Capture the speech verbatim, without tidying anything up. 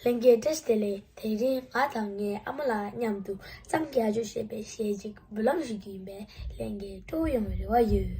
ལྷན་རྒྱས་བཀྲ་ཤིས་བདེ་ལེགས། དེ་རིང་ང་དང་ངའི་ཨ་མ་ལགས་མཉམ་དུ་གཙང་རྒྱ་ཇོ་ཞེས་པའི་གཞས་ཅིག་འབུལ་ལམ་ཞུ་རྒྱུ་ཡིན་པས། ལྷན་རྒྱས་སྤྲོ་པོ་ཡོང་བའི་རེ་བ་ཡོད།